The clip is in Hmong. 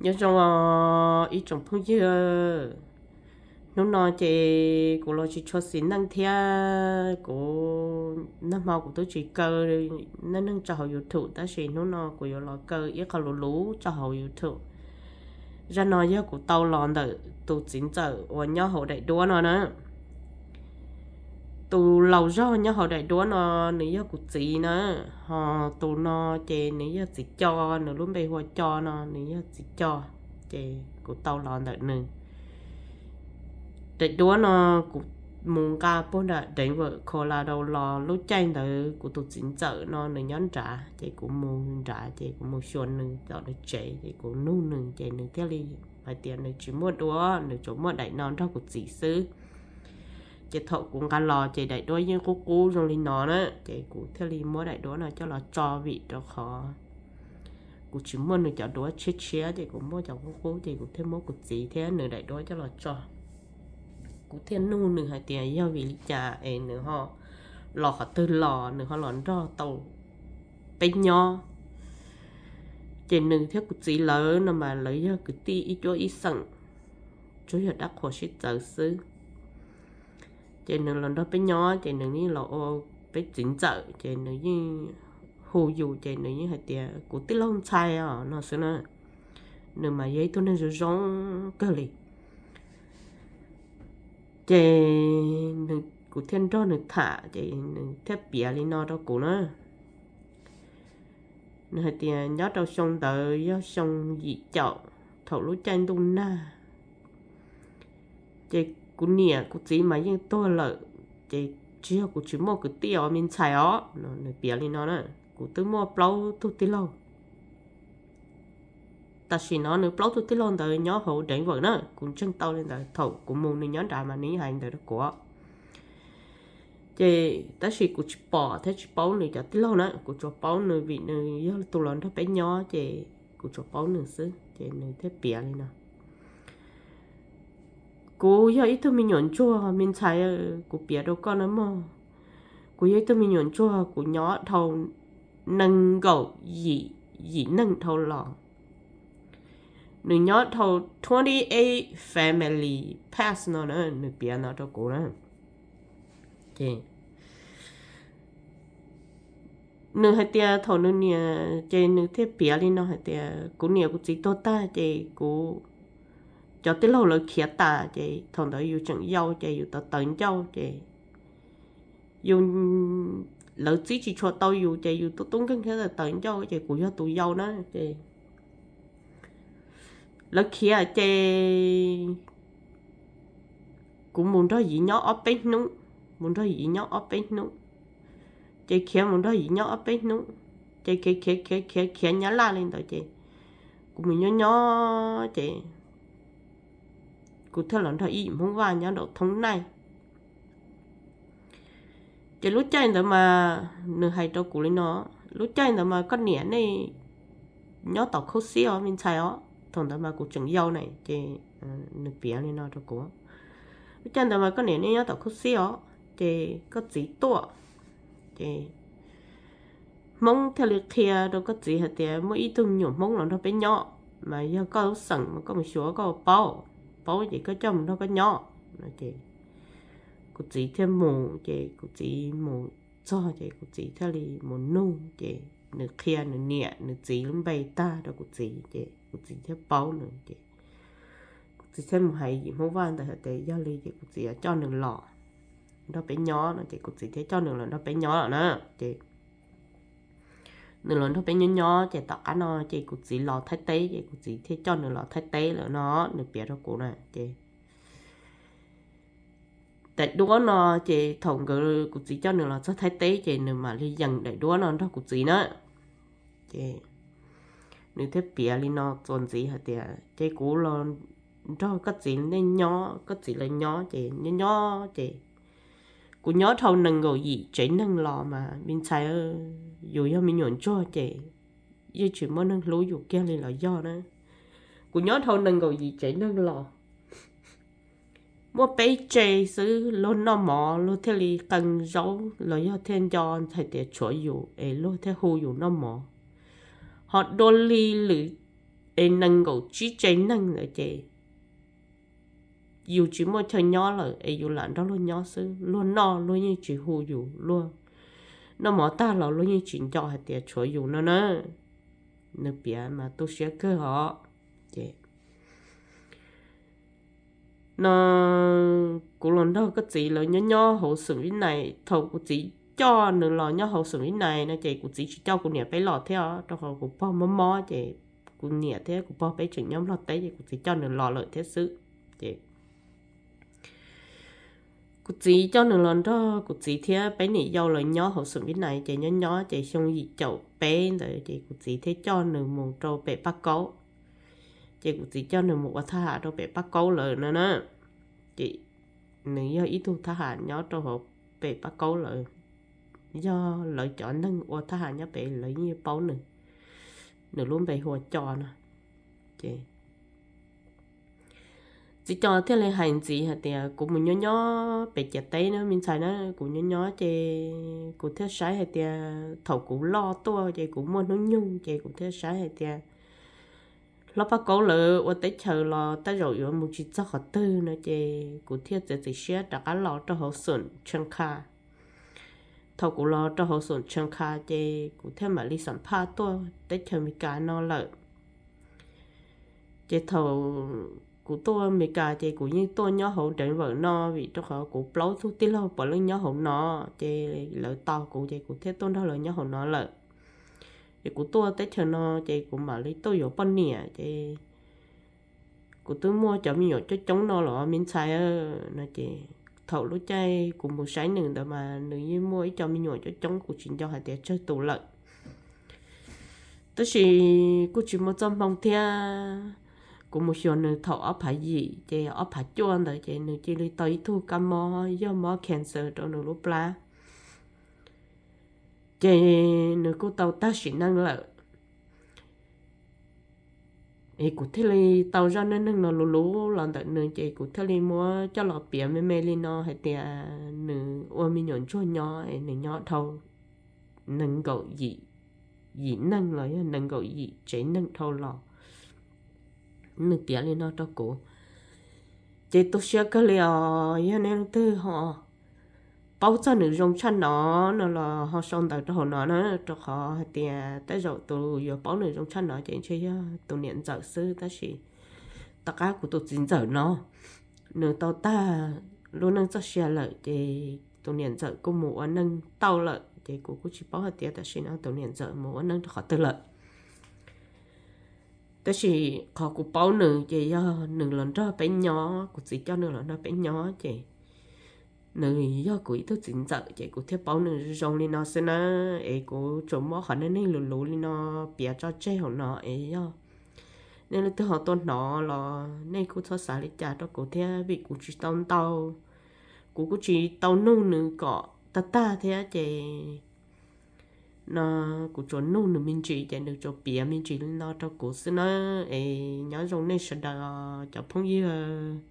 Nyob zoo os ib tsoom phooj ywg, hnub no ces kuv los tsis tshua xis neej thiab kuv, nag hmo kuv twb tsis kaw neej neeg tso hauv YouTube, tab sis hnub no kuv yuav los kaw ib qho luv luv tso hauv YouTube. Zaj no yog kuv tau los ntawm tus txiv ntxawm uas nyob hauv daim duab no na. Tus laus zog nyob hauv daim duab no, nws yog kuv txiv na, ho tus no ces nws yog txiv co, nws lub npe hu ua Co no, nws yog txiv co. Ces kuv tau los ntawm nws. Daim duab no kuv mus nqa puag nram Denver, Colorado los, lub caij ntawd kuv tus txiv ntxawm no nws nyob nrad, ces kuv mus nrad, ces kuv mus xyuas nws tom nws tsev, ces kuv nug nws, ces nws thiaj li hais tias nws tsis muaj duab, nws tsuas muaj daim no nrog kuv txiv xwb. Ces thaum kuv nqa los ces daim duab yeej qub qub zoo li no na, ces kuv thiaj li muab daim duab no coj los tso, vim rau qhov kuv tsis muaj nws cov duab tshiab tshiab, ces kuv muaj cov qub qub, ces kuv thiaj muab kuv txiv thiab nws daim duab coj los tso. Kuv thiaj nug nws hais tias yog vim li cas es nws ho los qhov twg los, nws ho los nrog tau peb nyob. Ces nws thiab kuv txiv lawv no mas lawv yog kwv tij ib cuab ib xeem, tsuas yog dab qhuas sib txawv xwb. Ces nws los nrog peb nyob, ces nws yeej los ua peb txiv ntxawm, ces nws yeej hu yus, ces nws yeej hais tias kuv tij laug ntxhais os no xwb na. Nws mas yog ib tug neeg zoo zoo kawg li. Ces kuv thiaj nrog nws tham, ces nws thiaj piav li no rau kuv na. Nws hais tias nyob rau xyoo ntawd yog xyoo yim caum, thaum lub caij ntuj nag, ces kuv niam kuv txiv mas yeej tuag lawm, ces tsis yog kuv tsis muaj kwv tij os me ntxhais os no. Nws piav li no na. Kuv twb muaj plaub tug tij laug. Tam sim no nws plaub tug tij laug ntawd nyob hauv Denver na, kuv ntseeg tau li ntawd, thaum kuv mus nws nyob nrad mas nws yeej hais ntawd rau kuv. Ces tab sis kuv tsis pom thiab tsis paub nws cov tij laug na, kuv tsuas paub nws vim nws yog tus los nrog peb nyob, ces kuv tsuas paub nws xwb. Ces nws thiaj piav li no: Kuv yog ib tug me nyuam ntsuag me ntxhais, kuv piav rau koj na mog. Kuv yog ib tug me nyuam ntsuag, kuv nyob dhau nees nkaum yim, yim neeg dhau los. Nws nyob dhau twenty eight family past no na, nws piav no rau kuv na. Ces nws hais tias thaum nws niam, ces nws thiaj piav li no hais tias kuv niam kuv txiv tuag tag ces kuv cov tij laug lawv khiav tas, ces thaum ntawd yus tseem yau ces yus tawv tawv ncauj ces yus, lawv txib tsis tshua tau yus ces yus tub tub nkeeg thiab tawv tawv ncauj, ces kuv yog tus yau na. Ces lawv khiav ces kuv mus nrog yim nyob ob peb hnub, mus nrog yim nyob ob peb hnub, ces khiav mus nrog yim nyob ob peb hnub, ces khiav khiav khiav khiav khiav nyab laj li ntawd ces kuv mus nyob nyob ces kuv thiaj los nrog ib yim Hmoob Vaj nyob nraum Thoob Naij. Ces lub caij ntawd mas nws hais rau kuv li no: Lub caij ntawd mas koj niam nej nyob tom khaub xib os me ntxhais os. Thaum ntawd mas kuv tseem yau na, ces nws piav li no rau kuv: Lub caij ntawd mas koj niam nej nyob tom khaub xib os, ces koj txiv tuaj, ces Hmoob thiaj li qhia rau koj txiv hais tias muaj ib tug me nyuam Hmoob los nrog peb nyob, mas yog koj lub xeem mas koj mus xyuas koj paub, paub ces koj coj mus nrog koj nyob. Ces kuv txiv thiaj mus, ces kuv txiv mus txog ces kuv txiv thiaj li mus nug, ces nws qhia nws niam nws txiv lub npe tag rau kuv txiv, ces kuv txiv thiaj paub nws. Ces kuv txiv thiaj mus hais yim Hmoob Vaj ntawd hais tias yog li ces kuv txiv yuav coj nws los nrog peb nyob no, ces kuv txiv thiaj coj nws los nrog peb nyob lawm na. Ces nws los nrog peb nyob nyob ces tom qab no ces kuv txiv los Thaib teb, ces kuv txiv thiaj coj nws los Thaib teb lawm no, nws piav rau kuv na. Ces daim duab no, ces thaum nkawd kuv txiv coj nws los txog Thaib teb ces nws mam li yees daim duab no nrog kuv txiv na. Ces nws thiaj piav li no txuas ntxiv hais tias ces kuv los nrog koj txiv nej nyob, koj txiv lawv nyob, ces nyob nyob ces kuv nyob dhau nees nkaum yim tsev neeg los mas me ntxhais, yus yog me nyuam ntsuag ces yeej tsis muaj neeg hlub yus kiag li los yog na. Kuv nyob dhau nees nkaum yim tsev neeg los muaj peb tse xwb, luag noj mov luag thiaj li qee zaub los yog thiaj nco hais tias tshuav yus es luag thiaj hu yus noj mov. Ho dua li lwm nees nkaum tsib tsev neeg ntawd ces yus tsis muaj chaw nyob lawm es yus lam nrog luag nyob xwb. Luag noj luag yeej tsis hu yus, luag noj mov tag los luag yeej tsis nco hais tias tshuav yus no na. Nws piav mas tu siab kawg os. Ces no kuv los nrog koj txiv lawv nyob nyob hauv xeem Vib Nais. Thaum kuv txiv coj nws los nyob hauv xeem Vib Nais no ces kuv txiv tsis coj kuv niam peb los thiab os, rau qhov kuv pog mob mob ces kuv niam thiab kuv pog peb tseem nyob Nplog teb ces kuv txiv coj nws los lawm thiab xwb. Ces kuv txiv coj nws los nrog kuv txiv thiab peb niam yau lawv nyob hauv xeem Vib Nais ces nyob nyob ces xyoo yim caum peb ntawd ces kuv txiv thiaj coj nws mus rau pem Paj Kaub. Ces kuv txiv coj nws mus ua thaj ham rau pem Paj Kaub lawm no na. Ces nws yog ib tug thaj ham nyob rau hauv pem Paj Kaub lawm, yog lawv cov neeg ua thaj ham nyob pem lawv yeej paub nws, nws lub npe hu ua Co no. Ces txiv Co thiaj li hais ntxiv hais tias kuv mus nyob nyob pem ciam teb na me ntxhais na, kuv nyob nyob ces kuv thiaj saib hais tias thaum kuv loj tuaj ces kuv muaj hnub nyoog ces kuv thiaj saib hais tias hlob Paj Kaub lawv ua teb chaws los tej zaum yuav mus tsis txog qhov twg no ces kuv thiaj txiav txim siab rov qab los rau hauv xeem Tsheej Kha. Thaum kuv los rau hauv xeem Tsheej Kha ces kuv thiaj mam li xam phaj tuaj teb chaws Amelikas no lawm. Ces thaum kuv tuaj Amelikas ces kuv yeej tuaj nyob hauv Denver no vim rau qhov kuv plaub tug tij laug puav leej nyob hauv no, ces lawv tos kuv ces kuv thiaj tuaj nrog lawv nyob hauv no lawm. Ces kuv tuaj teb chaws no ces kuv mam li tuaj yuav poj niam ces kuv twb muaj cov me nyuam coob coob no los me ntxhais no ces thaum lub caij kuv mus saib nws ntawd mas nws yeej muaj ib co me nyuam coob coob, kuv tsis nco hais tias tsawg tus lawm. Tab sis kuj tsis muaj txoj hmoo thiab, kuv mus xyuas nws thaum ob phav yim ces ob phav cuaj ntawd ces nws cia li tau ib tug kab mob yog mob cancer rau nws lub plab. Ces nws kuj tau tag sim neej lawm. Es kuv thiaj li tau zaj neej neeg no luv luv los ntawm nws ces kuv thiaj li muab coj los piav me me li no hais tias nws ua me nyuam ntsuag nyob es nws nyob dhau nees nkaum yim, yim neeg los yog nees nkaum yim tsev neeg dhau los. Nws piav li no rau kuv, ces tu siab kawg li os. Yog nej leej twg ho paub txog nws zoo tshaj no no los ho sau ntawv rau hauv no na, rau qhov hais tias tej zaum tus yuav paub nws zoo tshaj no ces ntshe yog tus niam ntxawm xwb, tab sis tom qab kuv tus txiv ntxawm no nws tau tag lub neej txoj sia lawm ces tus niam ntxawm kuj mus ua neej tau lawm ces kuv kuj tsis paub hais tias tam sim no tus niam ntxawm mus ua neej rau qhov twg lawm. Tab sis qhov kuv paub nws ces yog nws los nrog peb nyob, kuv txiv coj nws los nrog peb nyob ces nws yog kuv ib tug txiv ntxawm ces kuv thiaj paub nws zoo li no xwb na. Es kuv tsuas muab qhov neej neeg luv luv li no piav tso tseg hauv no es yog nej leej twg ho tuaj hnov los nej kuj txhob xav li cas rau kuv thiab, vim kuv tsis tau ntau, kuv kuj tsis tau nug nws kom tag tag thiab ces no kuv tsuas nug nws me ntsis ces nws tsuas piav me ntsis li no rau kuv xwb na. Es nyob zoo nej sawv daws cov phooj ywg.